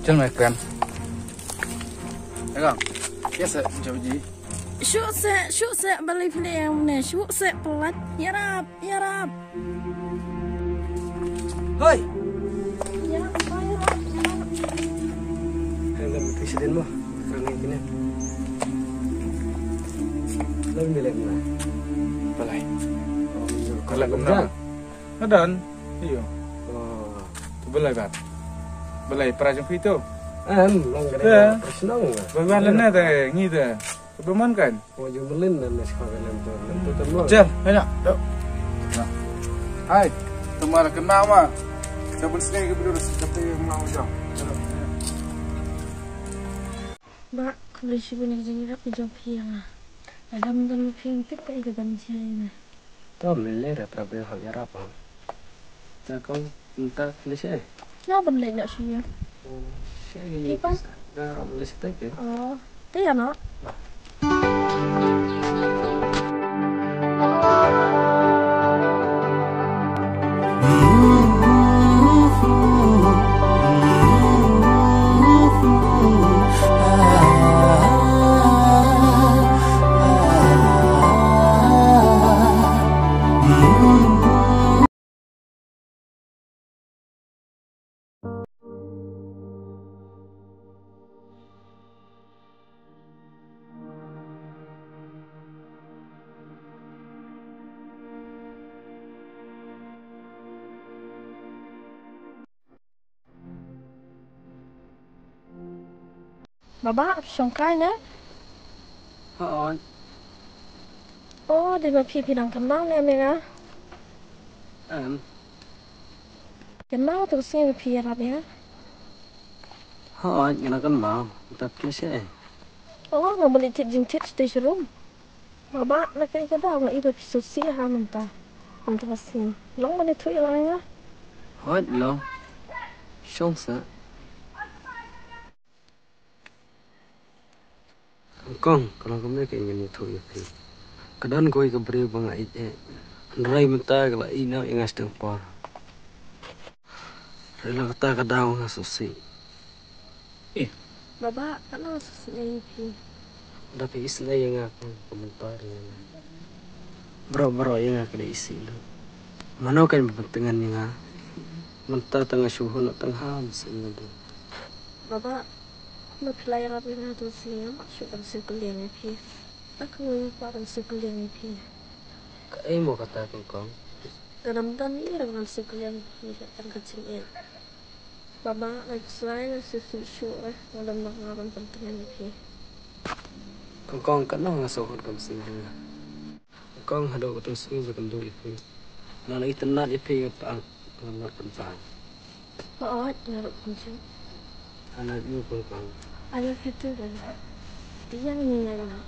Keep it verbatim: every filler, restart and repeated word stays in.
Chal mai kren. Egang. Yes, sir. Jauh ji. Shuh seh, shuh seh, balei phi leh ïa nga ne, shuh seh, palat. Ïarap, ïarap. Hoi. Ïarap, ïarap, ïarap. Kren lam tu sidin mo. Kren ngai kine. Lam ni lem na. Balei? Oh, balei kumna? Nga don. Ïo. Oh. Balei ba? Balei pra jong phi tu? Em, long ka dei pra shnong. Ba ba lane te ngi te. Ba man kan? Oh, jong Melin dan mes ka lem tu. Lem tu tem long. Jal, ayo. Hai, temar kena ma. Jabun sini ke berdua sih tapi yang mau jam. Ba, khublei shibun ïa ka jingïarap ka jong phi ïa nga. Lada ym don phi ngam tip kaei ka ban jia ïa nga. To mynta leh re para briew hap ïarap. Ta kong mynta khublei shi. Nga ban leit noh shuwa. Shi. Phi ba? Nga hap leit shatei ke. Oh, te ïa noh. Baba, shong kai ne? Hooid. Oh, dei ba phi phi dang kynmaw ne em ïa nga? Em. Kynmaw to ka sngi ba phi ïarap ïa nga? Hooid, nga dang kynmaw. Tap ki shi. Oh, nga mut leit thied jingthied shatei sharum. Baba, na kaei ka daw nga i ba phi sngewsih ha mynta. Mynta ka sngi. Long ban ïathuh ïa nga? Hooid long. Shong sa. Kong, ka long kumne ka ngan ïathuh ïa phi. Ka don kawei ka briew ba nga ïeit eh. Hynrei mynta ka la ïehnoh ïa nga shiteng por. Hynrei la kata ka daw nga sngewsih. Eh. Baba, katno nga sngewsih ïa phi. Da phi isynei ïa nga kong, ka mynta ri ïa nga. Baroh baroh ïa nga ka dei isih lut. Mano kan ban pyntngen ïa nga. Mynta tang nga shu hun tang ha mynsiem nga dei. Baba, ma phi la ïarap ïa nga tu shi ngam shu kan sngewkylliang ïa phi. Ak ngi pa kan sngewkylliang ïa phi. Kaei mo kata kong kong? Ka dang don ïa nga kan sngewkylliang ïa phi tang ka jingïeit. Baba, nga khuslai nga shu shu shu eh nga dang nak nga ban pyntngen ïa phi. Kong kong katno nga shu hut kam sngewkylliang. Kong haduh katno sngi ba kan duh ïa phi. Nga la itynnad ïa phi nga pa nga la pynban. Hooid, nga ruh kumjuh. I love you, Kong Kong. I love you too, Baba. Te ïa ngi ïa ngi.